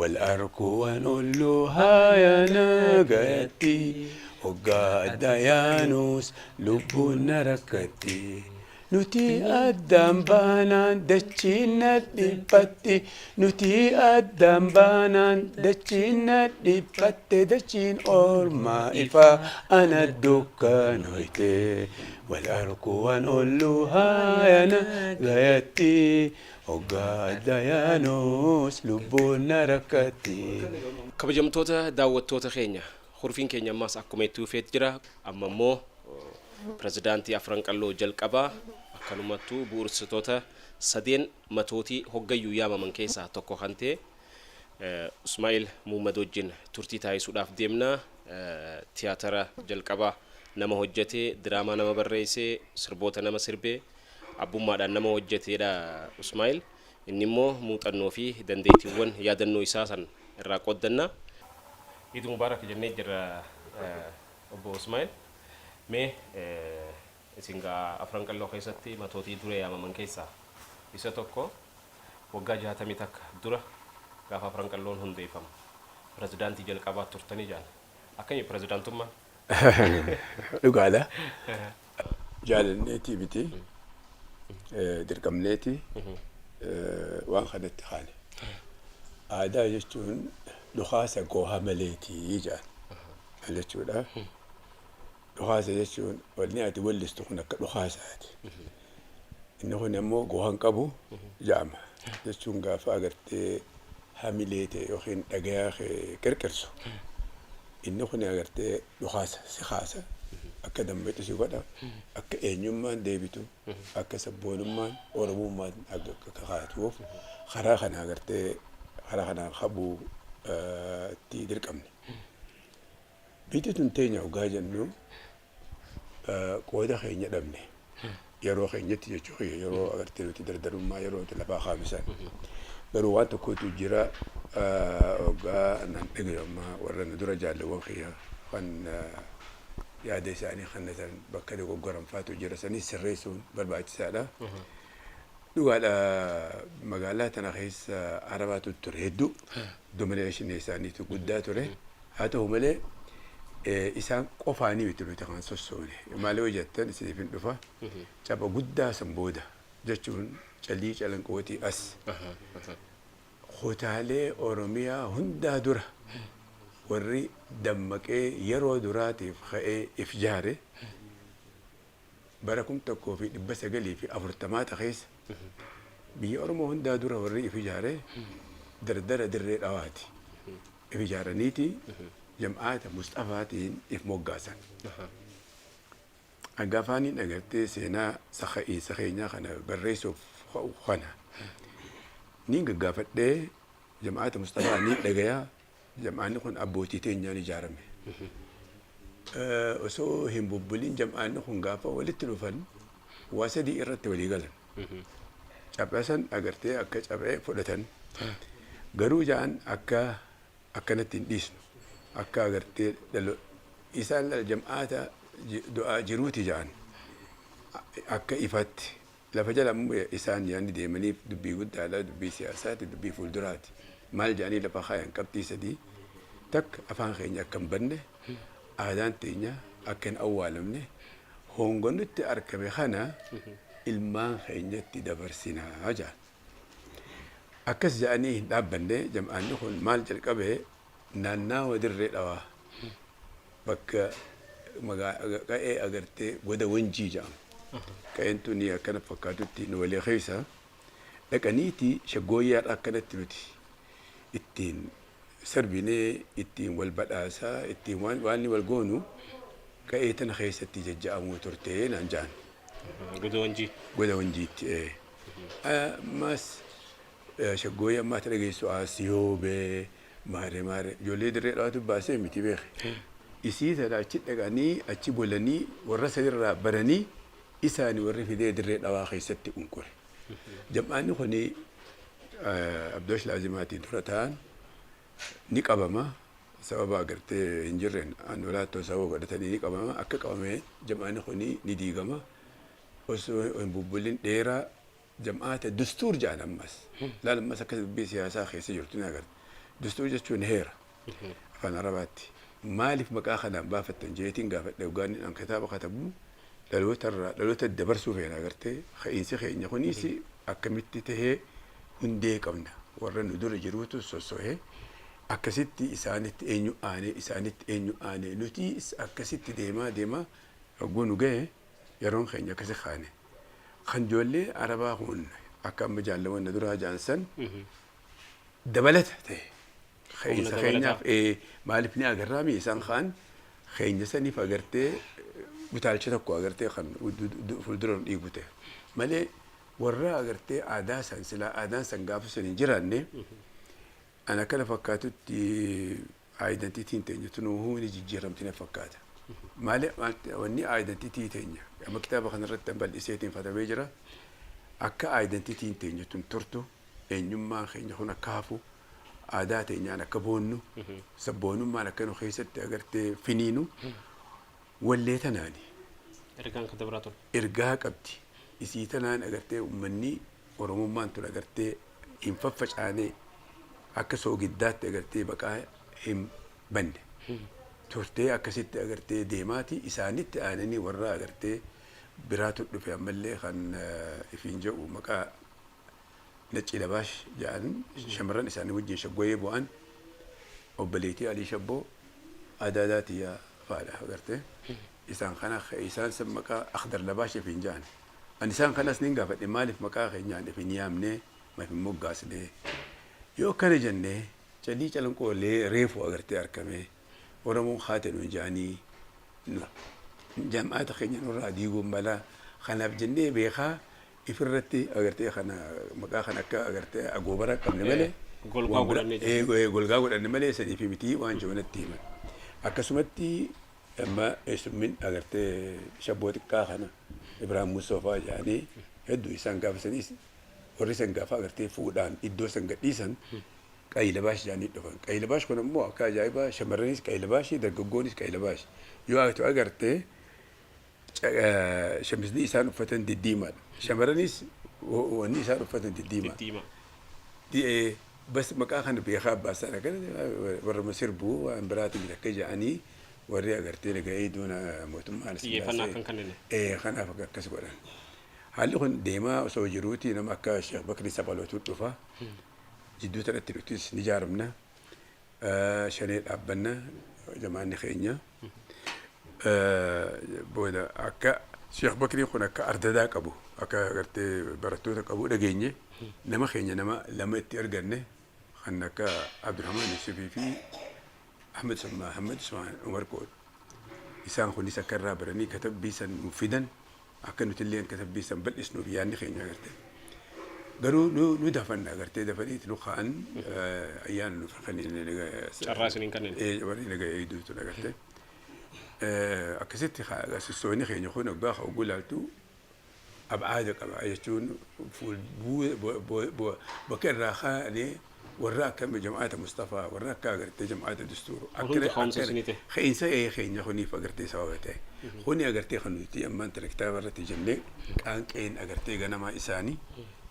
Wal arkuu waan olluu haaya nagayatti, hoggaa adda yaanus lubbuun na rakkatti. Nuti addaan baanaan dachiin na dhiphatti, nuti addaan baanaan dachiin na dhiphatte, dachiin ormaa ifaa ana dukkanoyte. Wal arkuu waan olluu haaya nagayatti, hoggaa adda yaanus lubbuun na rakkatti. Kabajamtoota daawwattoota keenya, hurfiin keenya ammaas akkuma itti fufeet jira. Amma immoo pirezidaantii Afran Qalloo jalqabaa, akkanumattuu bu'uursitoota sadeen matootii hoggayyuu yaamaman keessaa tokko kan ta'e Usmaa'il Muummad wajjin turtii taasisuudhaaf deemna. Tiyaatara jalqabaa nama hojjete, diraamaa nama barreesse, sirboota nama sirbe, abbummaadhaan nama hojjetedha Usmaa'il. Inni immoo muuxannoo fi dandeettiiwwan yaadannoo isaa san irraa qooddanna. Iid Mubaarak jennee jirra, obbo Usmaa'il. Mee isin gaa Afran Qalloo keessatti matootii duree yaamaman keessaa isa tokko. Waggaa 61 dura gaafa Afran Qalloon hundeeffamu pirezidaantii jalqabaa turtanii jedhan. Akkami pirezidaantummaan? Dhugaadha. Jaalanneetii miti, dirqamneeti waan kanatti kaane. Aadaa jechuun dhukaasa gooha maleetii jedhan. Maal jechuudha? Dhukaasa jechuun wanni ati wellistu kun akka dhukaasaati. Inni kun ammoo gooha hin qabu jedhama. Jechuun gaafa agartee hamilee ta'e yookiin dhagayaa kee qirqirsu, inni kun agartee dhukaasa si kaasa, akka dammaqxu si godha, akka eenyummaan deebitu, akka sabboonummaan Oromummaan akka kaatuuf karaa kana agartee karaa kanaan habuu itti dirqamne. Biyyi tun teenya hoggaa jennu qooda keenya dhabne yeroo keenyatti jechuu kiyya, yeroo agartee nuti dardarummaa yeroo nuti lafaa kaanu san. Garuu waan tokkotu jira, hoggaa nan dhagayu amma warra nu dura jaalleewwan kiyya kan yaada isaanii kennatan bakka dogoggoran faatu jira, sanis sirreessuun barbaachisaadha. Dhugaadha, magaalaa tana keessa Arabaatu ture hedduu, domination isaaniitu guddaa ture. Haa ta'u malee isaan qofaanii miti nuti kan sossoone. Maal yoo jettan isiniif hin dhufa. Capha guddaa san booda jechuun Calii Calanqootii as kutaalee Oromiyaa hundaa dura warri dammaqee yeroo duraatiif ka'ee if jaare bara 1940 keessa biyya Oromoo hundaa dura warri if ijaare dardara Dirree Dhawaati. If ijaaraniiti jam'aata Musxafaatiin if moggaasan. Hanga afaaniin agartee seenaa saka'iinsa keenyaa kana barreessuuf ka'u kana niin gaggaafadhee, jam'aata Musxafaa niin dhagayaa, jam'aanni kun abbootii teenyaan ijaarame. Osoo hin bubbulin jam'aanni kun gaafa walitti dhufan waa sadii irratti walii galan. Capha san agartee akka caphee fudhatan, garuu ja'an akka akkanatti hin dhiisnu, akka agartee dhalo isaan laal jam'aata du'aa jiruuti ja'an akka ifatti lafa jala ammoo isaan yaanni deemaniif dubbii guddaadha, dubbii siyaasaati, dubbii fuulduraati. Maal ja'anii lafa kaayan? Qabxii sadii: takka, afaan keenya akka hin badne, aadaan teenya akka hin awwaalamne, hongo nutti arkame kana ilmaan keenyatti dabarsinaa ja'an. Akkas ja'anii hin dhaabbanne. Jam'aanni kun maal jalqabe? Naannaawa Dirree Dhawaa bakka qa'ee agartee Goda Wanjii jedhama. Qa'een tuni akkana fakkaatutti nu walii keessa dhaqaniiti shaggooyyaadha akkanatti nuti ittiin sirbinee, ittiin wal badhaasaa, ittiin waan waan wal goonu qa'ee tana keessatti jajja'amuu turte naan ja'an. Goda Wanjii. Goda Wanjiitti. Ammas shaggooyyee ammaa ati dhageessu Asiyoobee maare maare ijoollee Dirree Dhawaatu baasee miti beeke. Isii tana achi dhaqanii achi bulanii warra sanirraa baranii isaani warri fidee Dirree Dhawaa keessatti unkure. Jam'aanni kuni Abdoosh Laazimaatiin dura ta'an ni qabama. Sababa agartee hin jirreen anolaattoo sababa godhatanii ni qabama. Akka qabame jam'aanni kuni ni diigama. Osoo hin bubbulin dheeraa jam'aata Dustuur jedhan ammas. Laal ammas akka dubbii siyaasaa keessa jirtu ni agarta. Dastuur jechuun heera afaan Arabaatti. Maaliif maqaa kanaan baafattan jeetiin gaafadhe. Hoggaan an kitaaba katabu dhalootarraa dhaloota dabarsuu feena, agartee ka'iinsi keenya kunis akkamitti tahee hundee qabna, warra nu dura jiruutu sossohee akkasitti isaanitti eenyu aanee, isaanitti eenyu aanee, nuti akkasitti deemaa deemaa hogguu nu gahe yeroon keenya akkasi kaane. Kan ijoollee Arabaa kun akka amma jaallawan na duraa jaansan dabalata ta'e ka'iinsa keenyaaf. Maaliif ni agarraami isaan kaan keenya saniif agartee utaalcha tokko agartee kan fuuldura nu dhiibu ta'e malee, warra agartee aadaa san silaa aadaan san gaafa san hin jiraanne, an akkana fakkaatutti identityn teenya tunuu ni jijjiiramti na fakkaata. Maali wanni identity teenya amma kitaaba kanarratti an bal'iseetiin katabee jira. Akka identityn teenya tun turtu, eenyummaan keenya kun akka hafu, aadaa teenyaan akka boonnu, sabboonummaan akka nu keessatti agartee finiinu wallee tanaani. Ergaan kan dabaraa ture. Ergaa qabdi. Isii tanaan agartee uummanni Oromummaan tun agartee hin faffacaanee, akka soogiddaatti agartee baqaa hin banne. Turtee akkasitti agartee deemaati isaanitti aananii warra agartee biraatu dhufe. Ammallee kan ifiin jedhu maqaa Nacci Labaash jedhan, shamarran isaanii wajjin Shaggoyee bu'an, obboleettii Alii Shabboo Adaadaa Tiyyaa fa'aadha agartee. Isaan kana isaan san maqaa Akhdar Labaash ifiin jedhan. Ani isaan kanas nin gaafadhe, maaliif maqaa keenyaan ifin yaamnee, maaf hin moggaasne? Yoo akkana jennee Calii Calanqoo reefu agartee argame Oromoon haate nuun jedhanii jam'aata keenya nurraa diiguun mala, kanaaf jennee beekaa ifirratti agartee kana maqaa kana akka agartee agoobara qabne malee golgaa godhannee jirra. Golgaa godhanne malee saniif miti waan jiru natti himan. Akkasumatti amma eessummin agartee Shabboo xiqqaa kana Ibraahim Mustoofaa jedhanii hedduu isaan gaafasaniis, warri san gaafa agartee fuudhaan iddoo san gadhiisan Qayyilabaash jedhanii dhufan. Qayyilabaash kun ammoo akka ajaa'ibaa shamarranis qayyilabaashi, dargaggoonis qayyilabaash. Yoo ati agartee shamisni isaan uffatan diddiimaadha. Shamarranis wanni isaan uffatan diddiimaadha. Diddiimaa. Bas maqaa kana beekaa abbaasan akkana warra sirbuu waan biraatiin akka jedhanii warri agartee nagahee duuna mootummaan xiyyeeffannaa akkan kennine. Kanaaf akkas godhan. Haalli kun deemaa osoo jiruuti nama akka Sheekh Bakrii Saphalootu dhufa. Jidduu tanatti nutis ni ijaaramna. Shanee dhaabbanna jamaanni keenya. Booda akka Sheekh Bakriin kun akka ardadaa qabu, akka agartee barattoota qabu dhageenye, nama keenya nama lama itti arganne, kan akka Abdurrahman Yusufii fi Ahmed Muhammad Usmaan Umar Qood. Isaan kunis akka irraa baranii katabbii san nuuf fidan, akka nuti illee katabbii san bal'isnuuf yaadni keenya agartee. Garuu nu dafanna agartee dafaniiti nu ka'an ayyaana nuuf kan carraa isiniin kennine. Warri naga eegduu tun agartee. Akkasitti sossoonni keenya kun waggaa hogguu ilaaltu abcaada qaba jechuun bakka irraa kaa'anii warra akka jamaata Mustafaa, warra akka agartee jamaata Dastuuru hundi ka'umsa isinii ta'e. Ka'iinsa keenya kuniif agartee sababa ta'e. Kuni agartee kan nuti ammaan tana kitaaba irratti jennee qaanqeen agartee ganamaa isaanii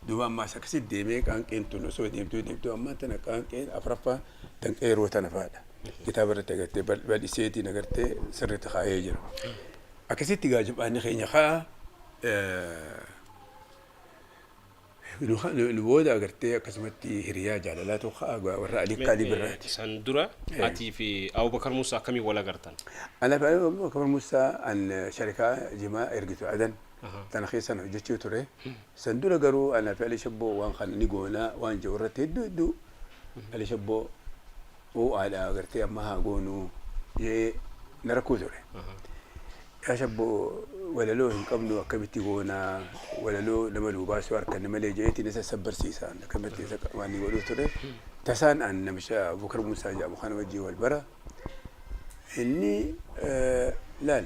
duuba ammaas akkasitti deemee qaanqeen tun osoo deemtuu deemtuu ammaan tana qaanqeen afuraffaa tan qeeroo tana fa'aadha. Kitaaba irratti agartee bal'iseetiin agartee sirriitti kaa'ee jira. Akkasitti gaa jab'aanni keenya ka'a. Nu booda agartee akkasumatti hiriyaa jaalalaatu ka'a warra Alii Kaalii Birraati. San dura atii fi Abubakar Musaa akkamiin wal agartan? Ana fi Abubakar Musaa an sharikaa jimaa ergitu Adan tana keessan hojjechuu ture. San dura garuu ana fi Ali Shabboo waan kana ni goonaa waan jiru irratti hedduu hedduu Ali Shabboo ho'aadha agartee amma haa goonuu jee na rakkuu ture. Yaa Shabboo, walaloo hin qabnu, akkamitti goonaa, walaloo nama nuu baasuu harkanne malee jeetiin isa sabbarsiisaan akkamitti isa waan ni godhuu ture. Tasaan an namicha Abubakar Musaa jedhamu kana wajjin wal bara. Inni laal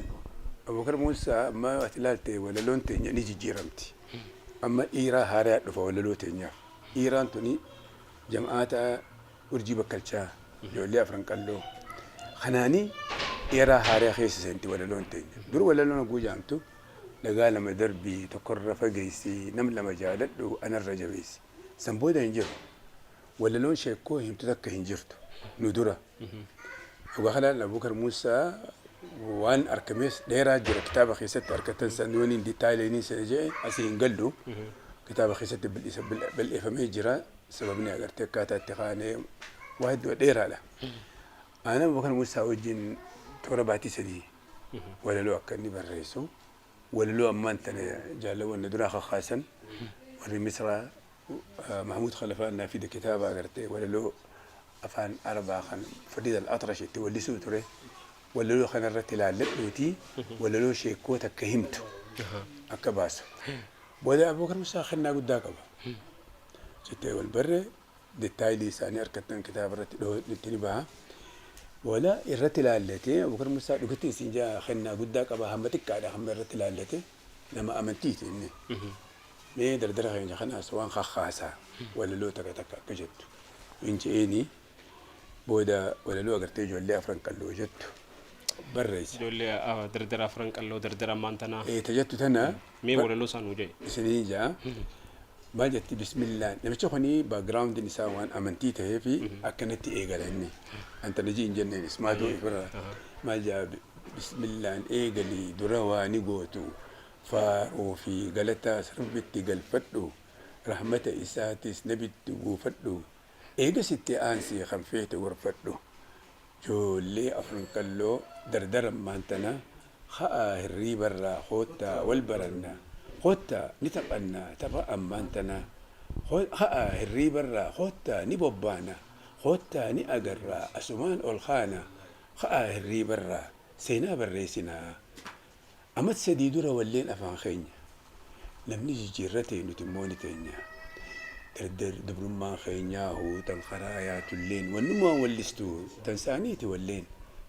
Abubakar Musaa, amma ati ilaalte walaloon teenya ni jijjiiramti. Amma dhiiraa haaraa dhufa walaloo teenyaaf. Dhiiraan tuni jam'aata Urjii Bakkalchaa, ijoollee Afran Qalloo kanaanii dhiiraa haaraa keessa seenti walaloon teenya. Dur walaloon hogguu jaamtu dhagaa lama darbii tokkorra fageessi, nam lama jaaladhu anarra jabeessi. San booda hin jiru. Walaloon sheekoo himtu takka hin jirtu nu dura. Dhugaa kanaan Abubakar Muusaa waan argames dheeraa jira, kitaaba keessatti argatan san waniin detailiin sana jee asii hin gallu. Kitaaba keessatti bal'ifamee jira. Sababni agartee akkaataa itti kaanee waa hedduu dheeraadha. Ana Abubakar Muusaa wajjin toora baatii 3 walaloo akka inni barreessu, walaloo ammaan tana jaalawwan na duraa kakaasan, warri Misraa Mahmuud Khalafaa naa fide, kitaaba agartee walaloo afaan Arabaa kan Fariid al-Atrash itti wallisuu ture. Walaloo kanarratti ilaalladhuuti walaloo sheekoo takka himtu akka baasu. Booda Abubakar Musaa kennaa guddaa qaba. Jettee wal barree detailii isaanii argattan kitaaba irratti itti ni baha. Booda irratti ilaallatee Abubakar Musaa dhugatti isin jaa kennaa guddaa qaba, hamma xiqqaadha hamma irratti ilaallate, nama amantiiti inni. Mee dardara keenya kanaas waan kakkaasaa walaloo takka takka akka jettu hin je'eeni, booda walaloo agartee ijoollee Afran Qalloo jettu barreesse. Ijoollee dardara Afran Qalloo, dardara ammaan tanaa. Ta jettu tana. Mee walaloo isaa nuu jedhe. Isinii jaa. Maal jetti? Bismillah, namichi kuni backgroundiin isaa waan amantii ta'ee fi akkanatti eegala inni. Anta najii hin jenneen ismaatu ifirra. Maal jaa? Bismillaan eegalii dura waa ni gootu, faaruu fi galata sirbitti galfadhu, rahmata isaatis nabitti buufadhu, eegasitti aansii kan feete gorfadhu. Ijoollee Afran Qalloo dardara ammaan tana, ka'aa hirriibarraa koottaa wal baranna, koottaa ni taphannaa tapha ammaan tana, ka'aa hirriibarraa koottaa ni bobbaana, koottaa ni agarraa asumaan ol kaana, ka'aa hirriibarraa seenaa barreessinaa. Amat 3 dura walleen afaan keenya, namni jijjiirrate nuti immoo ni teenya. Dardar dubrummaan keenyaahu tan karaa yaatulleen, wannumaan wallistu tan saaniiti walleen.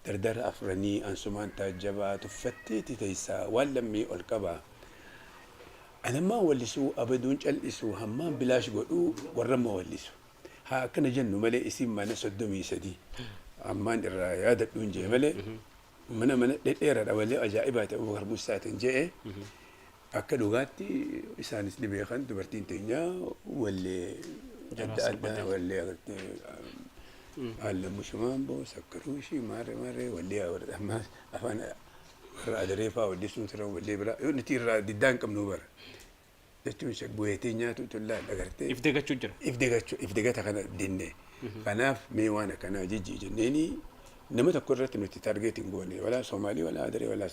Dardara afranii ansumaan taajjabaa, tuffatteeti teessaa waan lammii ol qabaa. Anammaan wallisuu abaduun cal'isu, hammaan bilaash godhuu warramma wallisu. Haa akkana jennu malee isin mana 33 ammaan irraa yaadadhuun jee malee mana dhedheeraadha wallee ajaa'ibaa ta'e Abubakar Musaatiin jee. Akka dhugaatti isaanis ni beekan, dubartiin teenya wallee adda addaa, wallee agartee haallammu shumaamboo sakkaruushii maarree maarree, wallee afaan warra adaree fa'aa wallisuu turan, wallee biraa yoo nuti irraa diddaa hin qabnu bara jechuun shaggoyeetee nyaatu tullaa agartee. If dagachuu jira. If dagata kana dinne. Kanaaf mee waan akkanaa jijjii jenneeni nama tokko irratti nuti target hin goone, walaa Soomaalii walaa Adaree walaa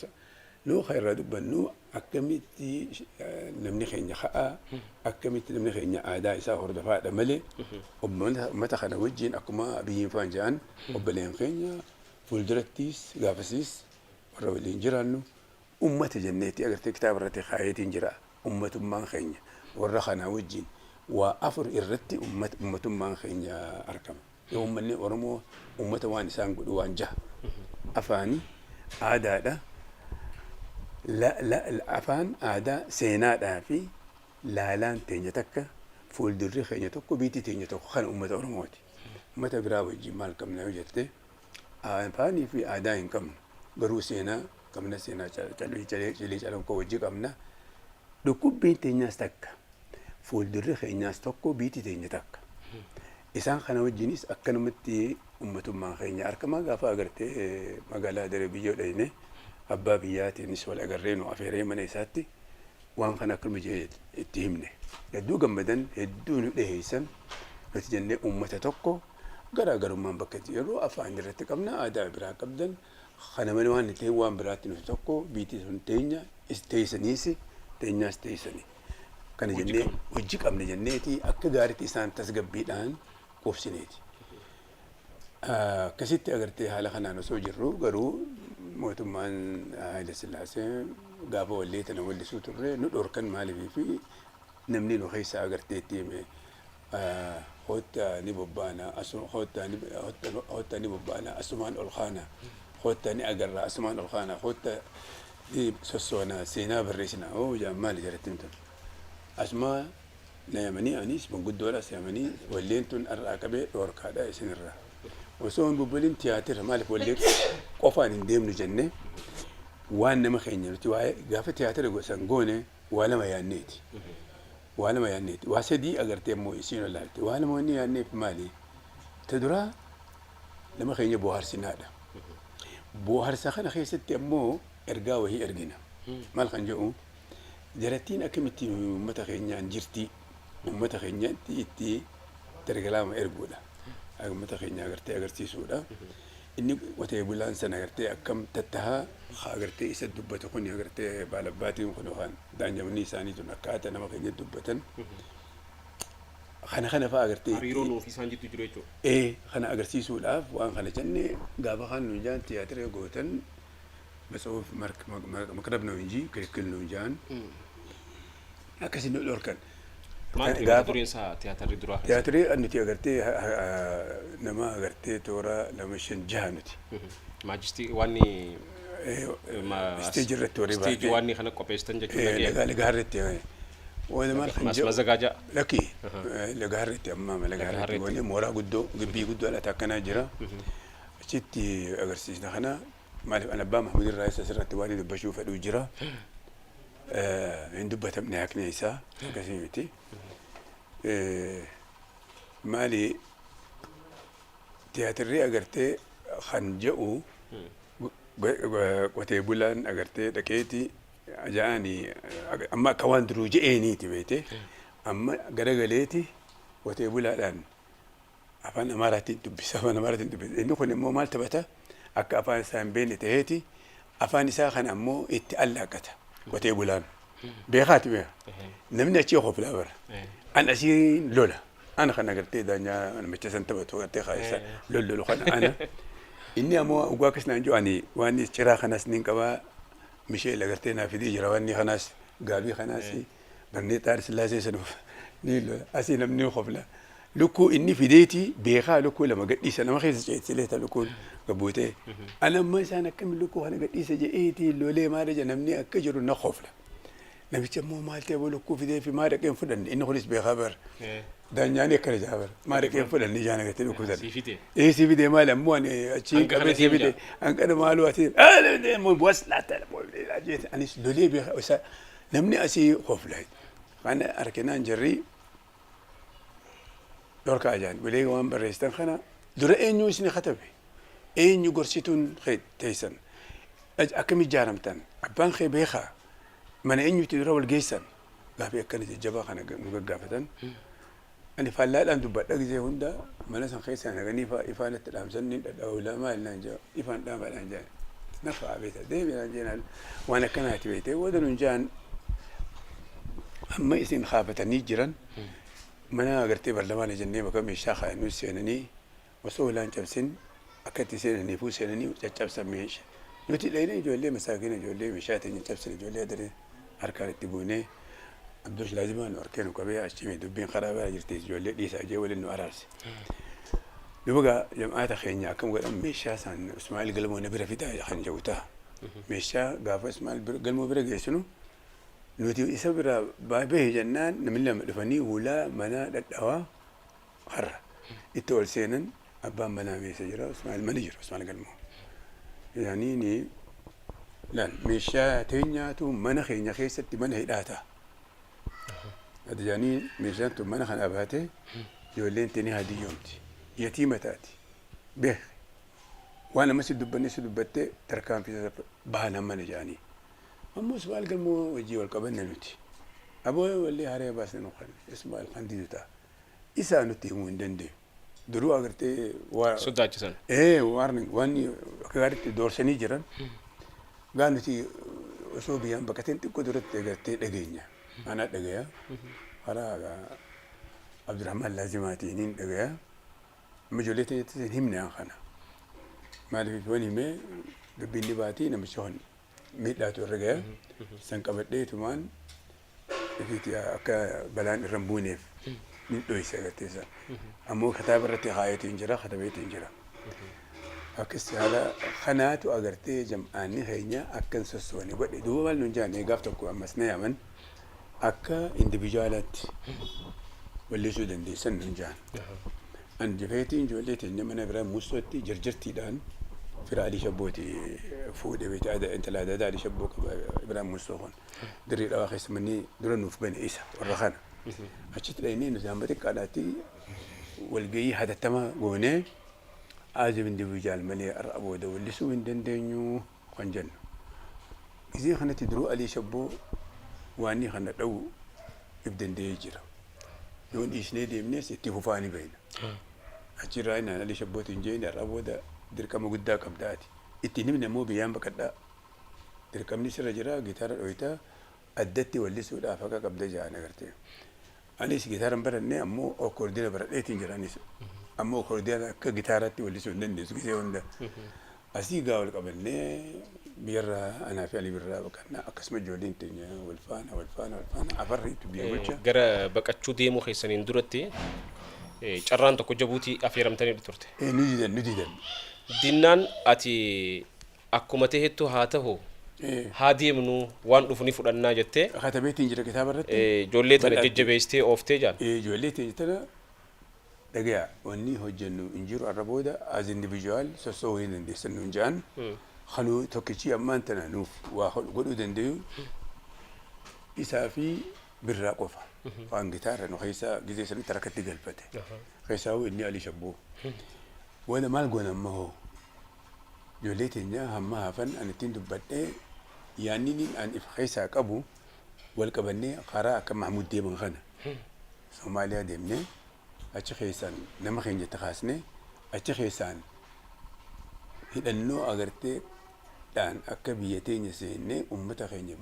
nuu kan irraa dubbannu, akkamitti namni keenya ka'aa, akkamitti namni keenya aadaa isaa hordofaadha malee ummata kana wajjin akkuma biyyiin faan jedhan obboleen keenya fuuldurattis gaafasiis warra waliin jiraannu ummata jenneetti agartee kitaaba irratti kaayeetiin jira. Ummatummaan keenya warra kanaa wajjin waa afur irratti ummatummaan keenya argama. Yoo uummanni Oromoo ummata waan isaan godhu waan jaha: afaani, aadaadha, afaan, aadaa, seenaadhaa fi laalaan teenya takka, fuuldurri keenya tokko, biitti teenya tokko, kana ummata Oromooti. Ummata biraa wajjin maal qabna yoo jette, afaanii fi aadaa hin qabnu. Garuu seenaa qabna, seenaa calii calanqoo wajji qabna. Dhukkubbiin teenyaas takka. Fuuldurri keenyaas tokko, biitti teenya takka. Isaan kana wajjinis akkanumatti ummatummaan keenya argamaa. Gaafa agartee magaalaa Daree biyyoo dhayne, abbaa biyyaatiinis wal agarree nu afeeree mana isaatti waan kana akkanuma jee itti himne. Hedduu gammadan, hedduu nu dhiheessan. Nuti jennee ummata tokko, garaagarummaan bakka itti yeroo afaan irratti qabna, aadaa biraa qabdan kana malee waan ta'e waan biraatti nuti tokko, biitti sun teenya teessaniis teenyaas teessanii. Kana jennee hojii qabna jenneeti akka gaariitti isaan tasgabbiidhaan qubsineeti. Akkasitti agartee haala kanaan osoo jirru garuu mootummaan Haayile Sillaasee gaafa wallee tana wallisuu turre nu dhorkan. Maaliifii fi namni nu keessa agartee itti hime, koottaa ni bobbaana, koottaa ni bobbaana asumaan ol kaana, koottaa ni agarra asumaan ol kaana, koottaa ni sossoona seenaa barreessina oo jaan, maali jalatti himtan asumaa na yamanii, anis manguddoodhas yamanii, walleen tun har'aa qabee dhoorkaadha isinirraa. Osoo hin bubbulin tiyaatira maaliif wallee qofaan hin deemnu jenne. Waan nama keenya nuti waa'ee gaafa tiyaatira gosan goone waa lama yaanneeti. Waa lama yaanneeti. Waa sadii agartee immoo isiin olaalte. Waa lama wanni yaanneef maali? Ta duraa nama keenya bohaarsinaadha. Bohaarsa kana keessatti ammoo ergaa wahii ergina. Maal kan jedhu, jarattiin akkamittiin uummata keenyaan jirti, uummata keenyatti itti dargalaama erguudha. Uummata keenya agartee agarsiisuudha. Inni qotee bulaan sana agartee akkam tattahaa haa agartee isa dubbatu kun, agartee baalabbaatiin kun yookaan daanyamni isaanii tun akkaataa nama keenya dubbatan kana kana fa'aa agartee. Hariiroo nuuf isaan jidduu jiru jechuudha. Ee, kana agarsiisuudhaaf waan kana jenne. Gaafa kan nu jaan tiyaatira gootan በጽሁፍ መቅረብ ነው እንጂ ክልክል ነው jaan akkasii nu dhorkan. Maal ture mata dureen isaa tiyaatarri duraa keessa? Tiyaatirii nuti agartee nama agartee toora lama shan jaha nuti. Maajistii waan Stage irratti warri stage waan kana qopheessitan jechuudha. Lagaa lagaarratti. Waan maal kan jedhu. Mazagaajaa. Lakki, lagaarratti amma lagaarratti goonee mooraa guddoo gibbii guddoo alatti akkanaa jira. Achitti agarsiisna kana. Maaliif an abbaa Mahmud irraa isa asirratti waan dubbachuu fedhuu jira. Hin dubbatamne haqni isaa akkasii miti. Maali, tiyaatirri agartee kan jedhu qotee bulaan agartee dhaqeeti ja'anii amma akka waan duruu je'eeniiti beete, amma garagaleeti qotee bulaadhaan afaan Amaaraatiin dubbisa, afaan Amaaraatiin dubbisa. Inni kun immoo maal taphata? Akka afaan isaa hin beekne ta'eeti afaan isaa kana ammoo itti allaaqata. Qotee bulaan beekaati beeka, namni achii qoflaa bara an asii lola ana kan agartee daanyaa namicha san taphatu agartee kaayessa lollolu kana ana. Inni ammoo ugaa akkas naan jiru, ani waan ciraa kanas nin qabaa, misheel agartee naa fidee jira, waan kanaas gaabii kanaas barneexaa Sillaasee sanuuf ni lola. Asii namni qofla. Lukkuu inni fideeti beekaa lukkuu lama gadhiisa, nama keessa ceetilee ta lukkuun gabbuutee. Ana amma isaan akkami lukkuu kana gadhiisa je'eeti lolee maal jedha, namni akka jiru na qofla. Namicha immoo maal ta'e, lukkuu fidee fi maa dhaqeen fudhanne? Inni kunis beekaa bara. Daanyaan akkana jaa bara, maa dhaqeen fudhanne ijaan agartee lukkuu sana. Sii fide. Ee, si fide. Maal ammoo ani achi Hanga kana qabee si deemu fide hanqana maaloo ati waslaata anis lolee beekaa isa namni asii qofla. Kana arginaan jarri dhorkaa jaan walee waan barreessitan kana dura eenyu isin katabe, eenyu gorsituun teessan, akkam ijaaramtan, abbaan kee beekaa, mana eenyutti dura wal geessan, gaafii akkana jajjabaa kana nu gaggaafatan. Ani faallaadhaan dubbadha gisee hunda. Mana san keessa naganii ifaan itti dhaamsan ni dhadhaa'u maal naan jaa, ifaan dhaamadhaan jaa nafa beeta deemi naan jeenaan waan akkanaati beete wada nun jaan. Amma isin kaafatanii jiran mana agartee barlamaana jennee bakka meeshaa kaayannuu seenanii osoo walaan cabsin akka itti seenaniifuu seenanii caccabsan meeshaa. Nuti dhayina ijoollee masaakina, ijoollee meeshaa teenya cabsan, ijoollee adaree harkaan itti buunee Abdoosh laazimaa nu harkee nu qabee achi dubbiin karaa bira jirti, ijoollee dhiisaa jee waliin nu araarse. Duuba gaa jamaata keenya akkam godhan, meeshaa isaan Ismaa'eel Galmoo na bira fidaa kan jedhu ta'a. Meeshaa gaafa Ismaa'eel Galmoo bira geessinu nuti isa bira bahe jennaan namni lama dhufanii hulaa mana dhadhawaa har'a itti ol seenan. Abbaan manaa meesha jira, Ismaa'eel mana jira, Ismaa'eel Galmoo. Yaanii ni laal meeshaa teenyaatu mana keenya keessatti mana hidhaa ta'a. Ati jaanii meeshaan tun mana kana baatee ijoolleen teenii hadiyyoomti. Yatiima taati. Beek. Waan amma si dubbanne si dubbattee tarkaanfii bahan mana jaanii. Ammoo Ismaa'eel Galmoo wajjii wal qabanne nuti. Aboo wallee haree baasne nu kan Ismaa'eel kan didu ta'a. Isaa nutti himuu hin dandeenyu. Duruu agartee waa Sodaachisan. Ee, waan waan akka gaariitti doorsanii jiran. Gaa nuti osoo biyyaan baqateen xiqqoo duratti agartee dhageenya. Ana dhagaya. Karaa Abdurrahman Laazimaatiin hin dhagaya. Amma ijoollee teenyatti hin himne an kana. Maaliif waan himee dubbiin ni baatii, namichi kun miidhaatu irra gaya. San qabadheetumaan ifiiti akka balaan irra hin buuneef ni dhoyse agartee san. Ammoo kitaaba irratti kaayeetiin jira, katabeetiin jira. Akkas haala kanaatu agartee jam'aanni keenya akka hin sossoone godhe. Duuba maal nuun jaane, gaaf tokko ammas na yaaman, akka individual aatti wallisuu dandeessan nuun jaan. An jafeetiin ijoollee teenya mana biraa Muustootti jirjirtiidhaan fira Alii Shabbooti fuudhe beekte, intala aadaa Alii Shabboo qaba Ibrahim Muustoo kun. Dirree Dhawaa keessa manni dura nuuf bane isa warra kana. Achitti dhaynee nuti hamma xiqqaadhaatti walgahii hatattama goonee, as individual malee har'a booda wallisuu hin dandeenyu kan jennu. Gizee kanatti duruu Alii Shabboo waan kana dha'u if danda'ee jira. Yoo dhiisnee deemnes itti fufaa ni beekna. Achirraa inni Alii Shabbootiin jeen, har'a booda dirqama guddaa qabdaati. Ittiin himne immoo biyyaan baqadhaa. Dirqamni sirra jira, gitaara dhoyitaa addatti wallisuudhaaf akka qabda ja'an agartee. Anis gitaara hin baranne, ammoo accordion baradheetiin jira anis. Ammoo accordion akka gitaaratti wallisuu hin dandeessu gisee hunda. Asii gaa wal qabannee biyyarraa anaa fi Alii Birraa baqannaa, akkasuma ijoolleen teenya wal faana wal faana wal faana afarriitu biyya bulcha. Gara baqachuu deemuu keessaniin duratti carraan tokko Jabuutii affeeramtanii turte. Nu didan, nu didan. Dinnaan ati akkuma ta'ettu haa ta'u, haa deemnu, waan dhufu ni fudhannaa jettee Katabeetiin jira kitaaba irratti. Ijoollee tana jajjabeessitee ooftee jaan. Ijoollee teenya tana dhagaya, wanni hojjennu hin jiru, har'a booda as individual sossoo'uu hin dandeessan nuun jedhan. Kanuu tokkichi ammaan tana nuuf waa godhuu dandayu isaa fi Birraa qofa. Waan gitaara nu keessa gizee sanitti harkatti galfate. Keessaa inni Alii Shabboo. Booda maal goona amma hoo? Ijoollee teenya hamma hafan ani ittiin dubbadhee, yaanni an if keessaa qabu wal qabannee karaa akka Mahmud deeman kana Somaaliyaa deemnee, achi keessaan nama keenya itti kaasnee, achi keessaan hidhannoo agartee dhaan akka biyya teenya seennee ummata keenya,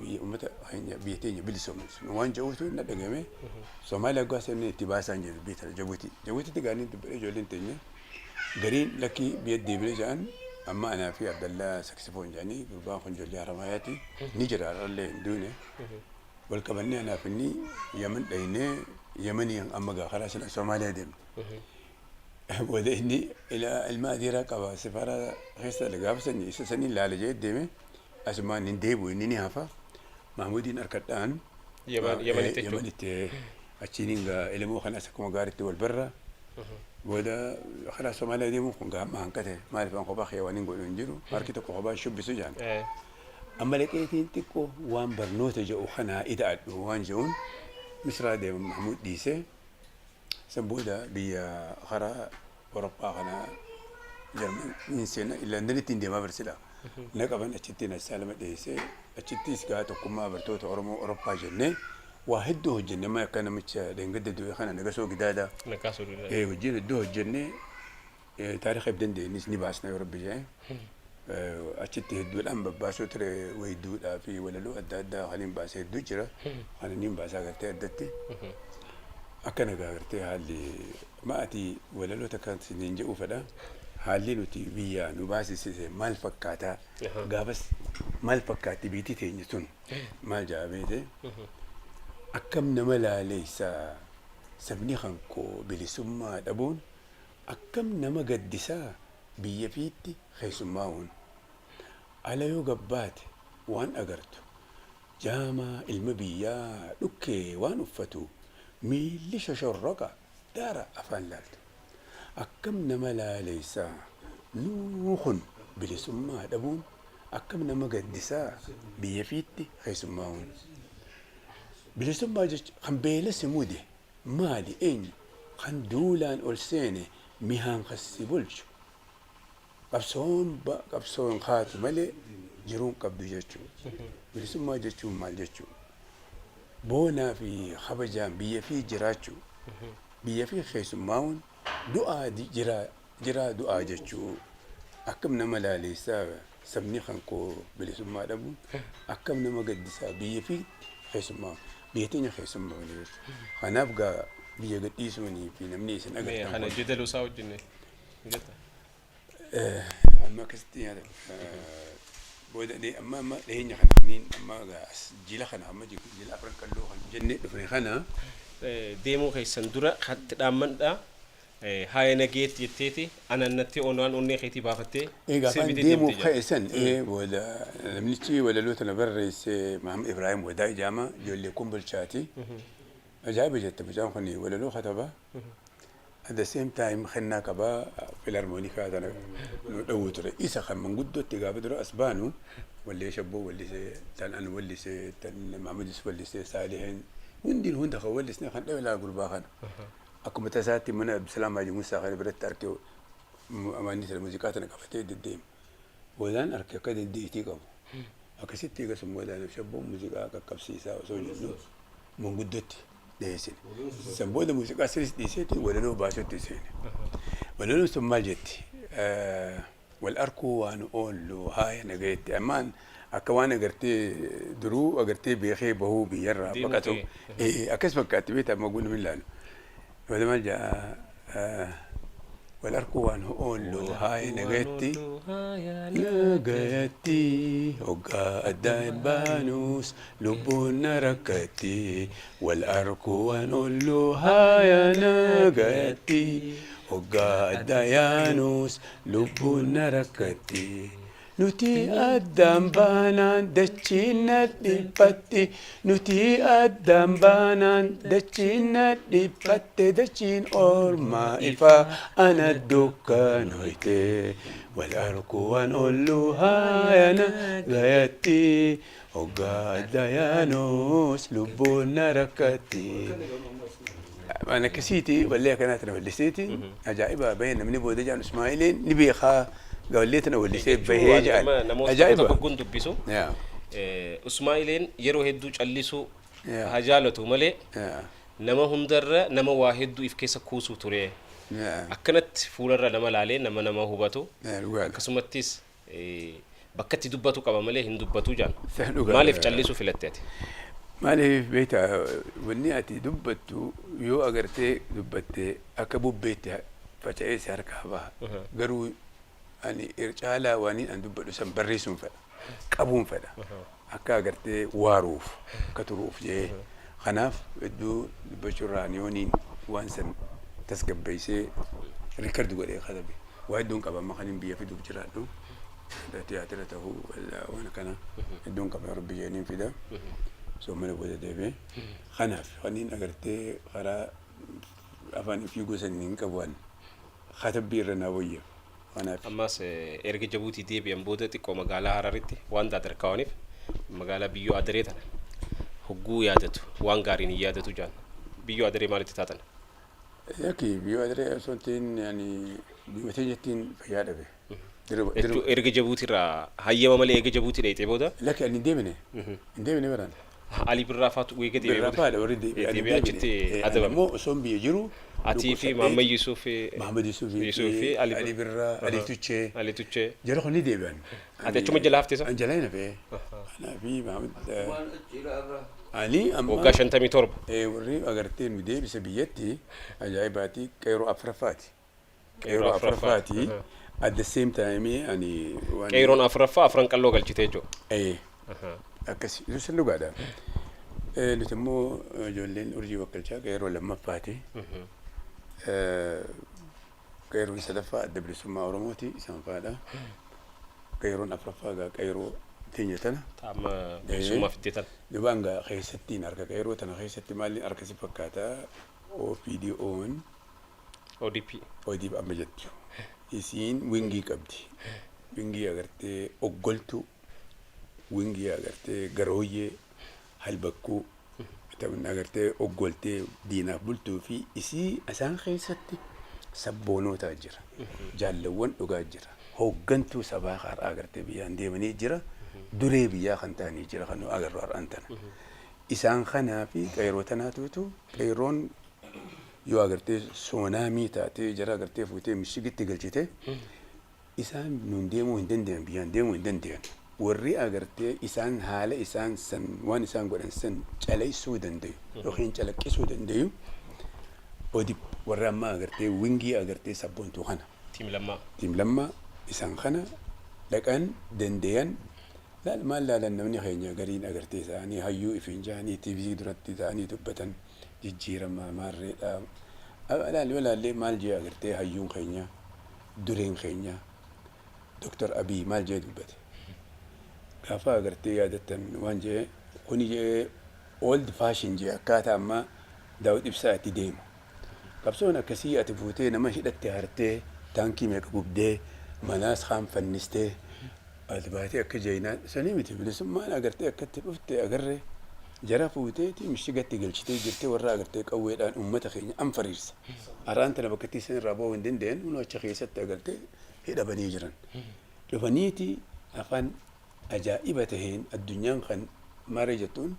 biyya teenya bilisoomsinu waan jedhuutu na dhagame. Somaaliyaa gaafa seennee itti baasaan jedhu biyya tana Jabuutii. Jabuutiitti gaanii dubbadhee, ijoolleen teenya gariin lakkii biyya deebinee jedhan. Amma anaa fi Abdallaa Saksifoon jedhanii, gurbaan kun ijoollee Haramaayaati, ni jira, har'allee hin duune. Wal qabannee anaaf inni Yaman dhaynee, Yamanii amma gaa karaa sana Somaaliyaa deemne. Booda inni ilma adeeraa qaba sifaaraa keessa, gaafa sanii isa sanii laala jedhee deeme, asumaan hin deebi'u, inni ni hafa. Mahmuudiin harkadhaan. Yamanitti jechuudha. Yamanitti achiin gaa ilmoo kanas akkuma gaariitti wal barra. Booda karaa Somaaliyaa deemuun kun gaa amma hanqate, maaliif an kophaa kee waan hin godhu hin jiru, harki tokko kophaa shubbisu jaan. Amma dhaqeetiin xiqqoo waan barnoota jedhu kanaa ida'adhu waan jedhuun Misraa deema, Mahmuud dhiisee. San booda biyya karaa Awurooppaa kana Jarmaniin seena, Londonitti hin deemaa barsiidha. Na qaban, achittiin asylum dhiyeessee, achittis gaa tokkummaa bartoota Oromoo Awurooppaa jennee waa hedduu hojjenne. Amma akka namicha dheengadda du'e kana Nagasoo Gidaadaa. Nagaasoo Gidaadaa. Wajjin hedduu hojjennee, taarika if dandeenyis ni baasna yoo Rabbi jedhe. Achitti hedduudhaan babbaasuu ture, wayidduudhaa fi walaloo adda addaa kan hin baase hedduu jira. Kan inni hin baasaa gartee addatti. Akka nagaa gartee haalli ma'ati walaloo takka siniin jedhuu fedha. Haalli nuti biyya nu baasisise maal fakkaataa? Gaafas maal fakkaatti biitii teenya sun? Maal jedha beete? Akkam nama laaleessa sabni kan koo bilisummaa dhabuun, akkam nama gaddisaa biyya fiitti keessummaa'uun. Ala yoo gabbaate waan agartu, jaamaa ilma biyyaa dhukkee waan uffatu, miilli shoshorroqa daara afaan laaltu. Akkam nama laaleessaa nuu kun bilisummaa dhabuun, akkam nama gaddisaa biyya fiitti keessummaa'uun. Bilisummaa jecha kan beela si mude maali eenyu, kan duulaan ol seene mihaan kan si bulchu, qabsoon qabsoon kaatu malee jiruun qabdu jechuudha. Bilisummaa jechuun maal jechuudha? Boonaa fi kabajaan biyya fi jiraachuu. Biyya fi keessummaa'uun du'aa jiraa jiraa du'aa jechuu. Akkam nama laaleessaa sabni kan koo bilisummaa dhabuun, akkam nama gaddisaa biyya fi keessummaa, biyya teenya keessummaa jechuudha. Kanaaf gaa biyya gadhiisuunii fi namni isin agartan Kana jedaluu isaa wajjin jetta. Amma akkasitti nyaata booda amma amma dhiyeenya kana kanneen amma gaa as jila kana amma jila Afran Qalloo kan jennee dhufne kana. Deemuu keessan dura hatti dhaammadha. Haaya nageetti jetteeti anannattee onaan onnee keetii baafattee Egaa afaan deemuuf ka'e san booda namnichi walaloo tana barreesse Mahamad Ibrahim Wadaa Ijaama, ijoollee Kombolchaati. Ajaa'iba jette, mucaan kun walaloo kataba. At the same time kennaa qabaa, filarmonikaa tana nu dhawuu ture. Isa kan manguddootti gaafa dura as baanu wallee Shabboo wallisee, tan an wallisee, tan Mahamadis wallisee, Saalihin Hundin hunda kan wallisne kan dhabe laa gurbaa kana. Akkuma tasaatti mana Abdusalaam Haji Musaa kana biratti arge, amaanni sana muuziqaa tana qabatee deddeema. Boodaan arge akka dandeettii qabu. Akkasitti egaa sun boodaan shabboon muuziqaa qaqqabsiisaa osoo jennu manguddootti dhiyeessine. San booda muuziqaa siris dhiiseeti walaloo baasutti seene. Walaloon sun maal jetti? Wal arkuu waan oollu haaya nagayetti. Ammaan akka waan agartee duruu agartee beekee bahuu biyyarraa Deemuu baqatu. ta'e. Akkas fakkaatti beektaa, amma guutuu ilaalu. Wala maal jedha? Wal arkuu waan oollu haaya nagayetti. Nagayatti hoggaa addaan baanus lubbuun na rakkatti. Wal arkuu waan oollu haaya nagayatti, hoggaa addaan yaanus lubbuun na rakkatti. Nuti addaan baanaan dachiin na dhiphatti, nuti addaan baanaan dachiin na dhiphatte, dachiin ormaa ifaa ana dukkanoyte. Wal arkuu waan oollu haaya nagayatti, hoggaa adda yaanus lubbuun na rakkatti. Waan akkasiiti, wallee akkanaatti na walliseeti ajaa'iba bahee namni booda jaan Ismaa'iliin ni beekaa wallee tana wallisee bahee jaan Namoota ajaa'iba. tokko kun dubbisu. Usmaa'ileen yeroo hedduu callisuu haa jaalatu malee nama hundarra nama waa hedduu if keessa kuusuu ture. Akkanatti fuularra nama laalee nama hubatu. Dhugaadha. Akkasumattis bakka itti dubbatu qaba malee hin dubbatu jaan. Dhugaadha. Maaliif callisuu filatte ati? Maaliif beektaa, wanni ati dubbattu yoo agartee dubbattee akka bubbeetti faca'ee si harkaa baha. Garuu ani caalaa waan an dubbadhu san barreessuun fedha. Qabuun fedha. Akka agartee waaruuf akka turuuf jee. Kanaaf hedduu dubbachuurraa ani yooniin waan san tasgabbeessee record godhee katabe. Waa hedduun qaba amma kan hin biyya fiduuf jiraadhu. Tiyaatira ta'uu waan akkana hedduun qaba, rabbi jedhaniin fida. Soomana booda deebi'ee. Kanaaf kanneen agartee karaa afaan fiiguu saniin hin qabu, waan katabbii irra naa wayya. Kanaaf. Ammas erga Jabuutii deebi'an booda xiqqoo magaalaa Hararitti waan daadarkaawaniif magaalaa biyyoo Adaree tana hogguu yaadatu waan gaariin hin yaadatu jaan. Biyyoo Adaree maalitti taatan? Yakki biyyoo Adaree osoo hin ta'in ani biyya teenyattiin fayyaa dhabe. Jechuun erga Jabuutirraa hayyama malee erga Jabuutii dheeyxee booda. Lakki, ani hin deemine. Hin deemine baraan. Alii Birraa faatu eega deebi'ee Birraa booda. faadha warri deebi'e. Ani hin Deebi'ee achitti deebine. Ani adabame. immoo osoon biyya jiru. Atii fi Mahammad Yusuf. Mahammad Yusuf Yusuf fi Ali Ali Birraa, Ali Tuchee. Ali Tuchee. Jara kun ni deebi'an. Ati achuma jala hafte isa? An jala hin hafee. Anaa fi Mahammad Ali amma. Waggaa 57. Warri agartee nu deebise biyyatti ajaa'ibaati, qeeroo afuraffaati. Qeerroo Qeeroo afuraffaati. afuraffaati. At the same time ani waan. Qeerroon afuraffaa afran qalloo galchite jechuudha. Akkasi sun dhugaadha. Nuti immoo ijoolleen urjii bakkalchaa qeerroo lammaffaati. Qeerroon sadaffaa Adda Bilisummaa Oromooti, isaan fa'aadha. Qeerroon afuraffaa egaa qeerroo teenya tana. Amma bilisummaa fiddee tana. Dubaan gaa keessattiin harka qeerroo tana keessatti maaliin harka si fakkaata, OPDO'n ODP. ODP amma jettu. Isiin wingii qabdi. Wingii agartee oggoltuu, wingii agartee garooyyee, halbakkuu, ta'uun agartee oggoltee diinaaf bultuu fi isii isaan keessatti sabboonotaa jira. Jaallawwan dhugaa jira. Hooggantuu sabaa har'aa agartee biyyaan deemanii jira. Duree biyyaa kan ta'anii jira kan nu agarru har'aan tana. Isaan kanaa fi qeerroo tanaatuutu, qeerroon yoo agartee soonaamii taatee jara agartee fuutee mishigitti galchite isaan nuun deemuu hin danda'an, biyyaan deemuu hin danda'an. Warri agartee isaan haala isaan san waan isaan godhan san calaqqisuu danda'u yookiin calaqqisuu danda'u ODP warra ammaa agartee wingii agartee sabboontuu kana. Team Lammaa. Team Lammaa isaan kana dhaqan danda'an. Laal, maal laalan, namni keenya gariin agartee isaanii hayyuu ifiin jahanii TV duratti ta'anii dubbatan jijjiirama maarreedha. Laal, yoo laallee maal jee agartee hayyuun keenya, dureen keenya Dr. Abiy maal jee dubbate. Gaafa agartee yaadattan waan jee kuni jee old fashion jee, akkaataa ammaa Daawud Ibsaa itti deemu. Qabsoon akkasii ati fuutee nama hidhatte hartee taankii meeqa gubdee manaas kaan fannistee ati baatee akka jeenaa sanii miti, bilisummaan agartee akkatti dhufte agarree. Jara fuuteeti mishigatti galchitee jirtee warra agartee qawweedhaan uummata keenya anfariirsa. Araan tana bakka itti isin irraa ba'uu hin dandeenye nu achi keessatti agartee hidhamanii jiran. Dhufaniiti afaan ajaa'iba taheen addunyaan kan maaree jettuun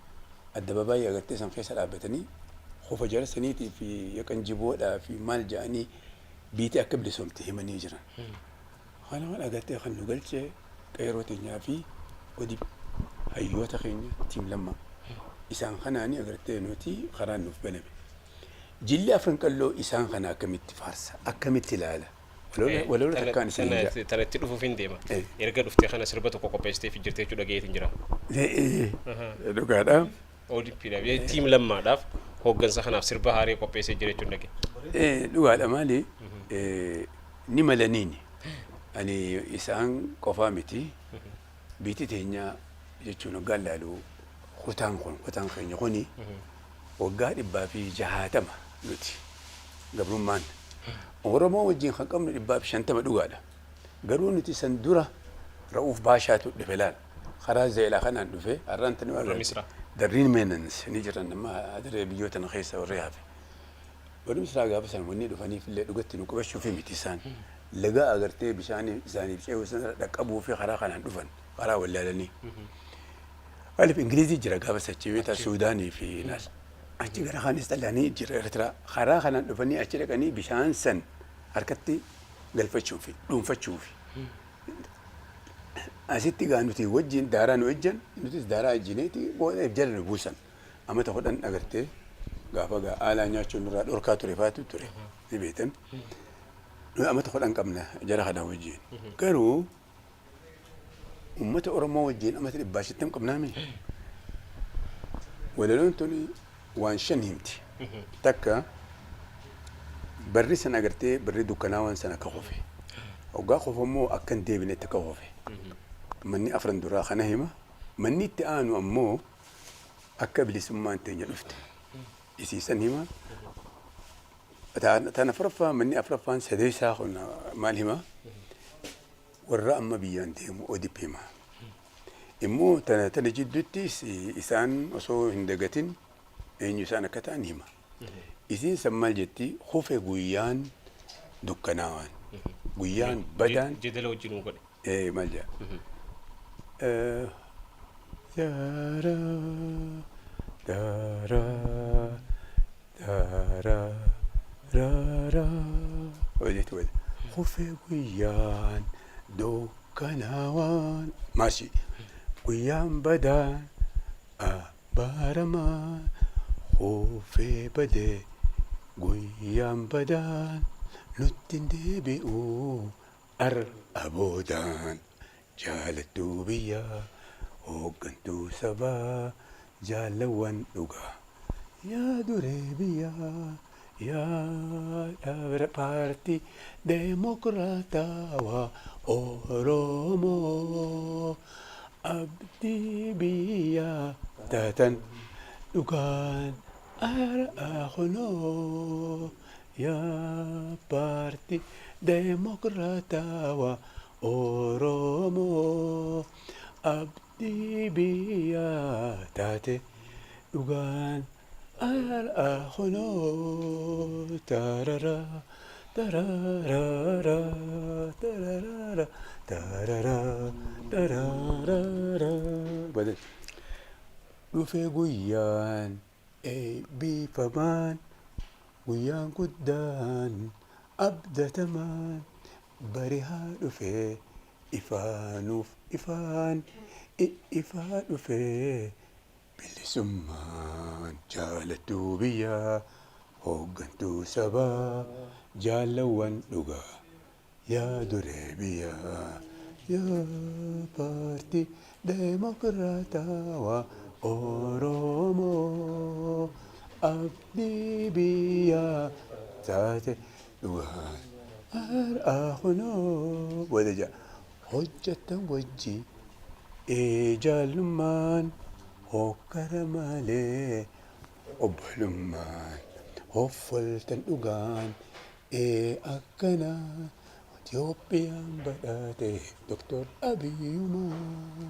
addababaayii agartee san keessa dhaabbatanii kufa jara saniitii fi yaqanjiboodhaa fi maal jedhanii biitii akka bilisoomte himanii jiran. Kana waan agartee kan nu galchee qeeroo teenyaa fi ODP hayyoota keenya team Lammaa. Isaan kanaani agartee nuti karaan nuuf baname. Jilli Afran Qalloo isaan kana akkamitti faarsa? Akkamitti ilaala? Walola takkaan isin hin Tana itti dhufuuf hin deema. Erga dhuftee kana sirba tokko qopheessitee fi jirtee jechuudha dhageetiin jira. Dhugaadha. ODPdhaaf, team Lammaadhaaf, hooggansa kanaaf sirba haarii qopheessee jira jechuun dhage. Dhugaadha. Maali ni malaniini ani isaan qofaa miti, biitti teenya jechuun waggaan laalu kutaan kun, kutaan keenya kuni waggaa 160 nuti gabrummaan. Oromoo wajjin kan qabnu 150 dhugaadha. Garuu nuti san dura Ra'uuf Baashaatu dhufe laal. Karaa Zeelaa kanaan dhufe har'aan tani Warra Misraa. The remnants ni jiran amma adaree biyyoota na keessa warri hafe. Warri Misraa gaafa san wanni dhufaniif illee dhugatti nu qabachuufi miti isaan. Laga agartee bishaan isaaniif ce'uu sana dhaqqabuu fi karaa kanaan dhufan karaa wallaalanii. Maaliif Ingilizii jira gaafa sachi beektaa Suudaanii fi naas. Achi gara kaanis xallaanii jira Eertiraa. Karaa kanaan dhufanii achi dhaqanii bishaan san harkatti galfachuufi dhuunfachuufi. Asitti gaa nuti wajjin daaraa nu ejjan, nutis daaraa ejjineeti booda jala nu buusan. Amata 10 agartee gaafa gaa aalaa nyaachuun nurraa dhorkaa ture faatu ture ni beektan. Nuyi amata 10 qabna jara kana wajjin. Garuu uummata Oromoo wajjin amata 150 qabnaami. Walaloon tuni waan shan himti. Takka, barri san agartee barri dukkanaa waan san akka kufe. Hoggaa kufu immoo akka hin deebinetti akka kufe. Manni afran duraa kana hima. Manni itti aanu ammoo akka bilisummaan teenya dhufte. Isiisan hima. Tan afuraffaa, manni afuraffaan sadeessaa kun maal hima? Warra amma biyyaan deemu ODP hima. Immoo tana tana jidduuttis isaan osoo hin dagatin eenyu isaan akka ta'an hima. Isiin san maal jetti? Kufe guyyaan dukkanaawaan. Guyyaan badaan. Jedala wajjin nuu godhe. Maal jedha? Daaraa daaraa daaraa daaraa hojjetu wali. Kufe guyyaan dukkanaawaan maashii guyyaan badaan abaaramaan kufee badee guyyaan badaan nutti hin deebi'u har'a boodaan, jaalattuu biyyaa, hooggantuu sabaa, jaalawwan dhugaa, yaa duree biyyaa, yaa dhaabara paartii deemokiraatawaa Oromoo, abdii biyyaa taatan dhugaan har'a kunoo, yaa paartii deemokiraatawaa Oromoo, abdii biyyaa taate dhugaan har'a kunoo, tarara tararara tararara tarara tararara badal dhufe guyyaan eebbifamaan, guyyaan guddaan abdatamaan barihaa dhufe ifaanuuf ifaan ifaa dhufe bilisummaan, jaalattuu biyyaa, hooggantuu sabaa, jaalawwan dhugaa, yaa duree biyyaa, yaa paartii deemokiraatawaa Oromoo, abdii biyyaa taate dhugaan har'a kunoo booda jaa hojjetan wajji jaallummaan hokkara malee obbolummaan hoffoltan dhugaan akkana Itoophiyaan badhaate Doktor Abiyyumaa,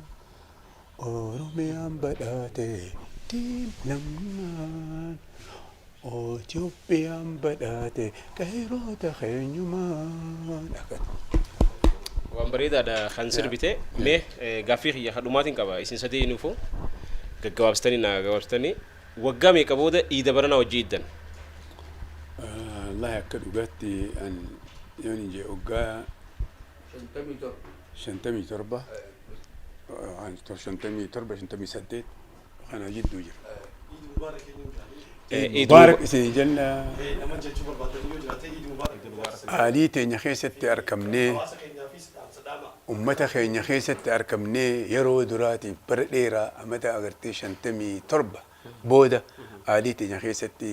Oromiyaan badhaate. Ittiin lammaan Itoophiyaan badhaate qeerota keenyumaan akkas. Waan bareedaadha kan sirbite. Mee gaaffii kiyya kadhumaatiin qaba isin sadii nuufu gaggabaabsitanii naa gabaabsitanii waggaa meeqa booda iida baranaa hojii iddan? Wallahi akka dhugaatti an yoon hin jee waggaa 57, 57, 58 kana jidduu jira. Iid Mubaarak isin jenna. Aalii teenya keessatti argamnee, ummata keenya keessatti argamnee, yeroo duraatiif bara dheeraa amata agartee 57 booda aalii teenya keessatti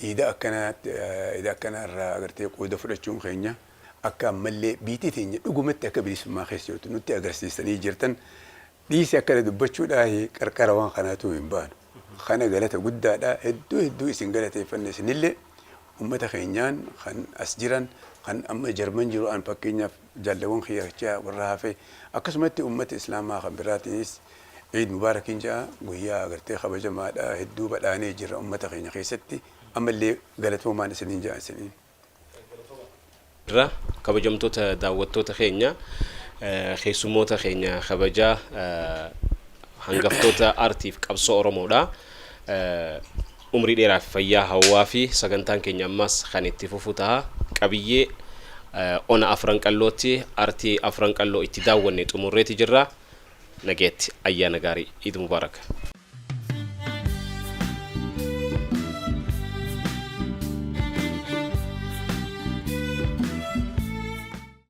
iida akkanaatti, iida akkanaa irraa agartee qooda fudhachuun keenya akka ammallee biitii teenya dhugumatti akka bilisummaa keessa jirtu nutti agarsiisanii jirtan. Dhiisi akkana dubbachuudhaa qarqara waan kanaatu hin baanu. Kana galata guddaadha, hedduu hedduu isin galateeffanne. Isinillee ummata keenyaan kan as jiran, kan amma Jarman jiru, an fakkeenyaaf jaalawwan kiyyachaa warra hafe, akkasumatti ummata islaamaa kan biraatiinis Eid Mubaarakiin ja'a. Guyyaa agartee kabajamaadha, hedduu badhaanee jirra ummata keenya keessatti. Ammallee galatoomaan isiniin ja'a isiniin. Irra kabajamtoota daawwattoota keenya, keessummoota keenya kabajaa, hangaftoota aartiif qabsoo Oromoodha. Umrii dheeraa fi fayyaa hawwaa fi sagantaan keenya ammas kan itti fufu ta'a. Qabiyyee ona Afran Qallootti aartii Afran Qalloo itti daawwanne xumurreeti jirra. Nageetti, ayyaana gaarii, Iid Mubaarak.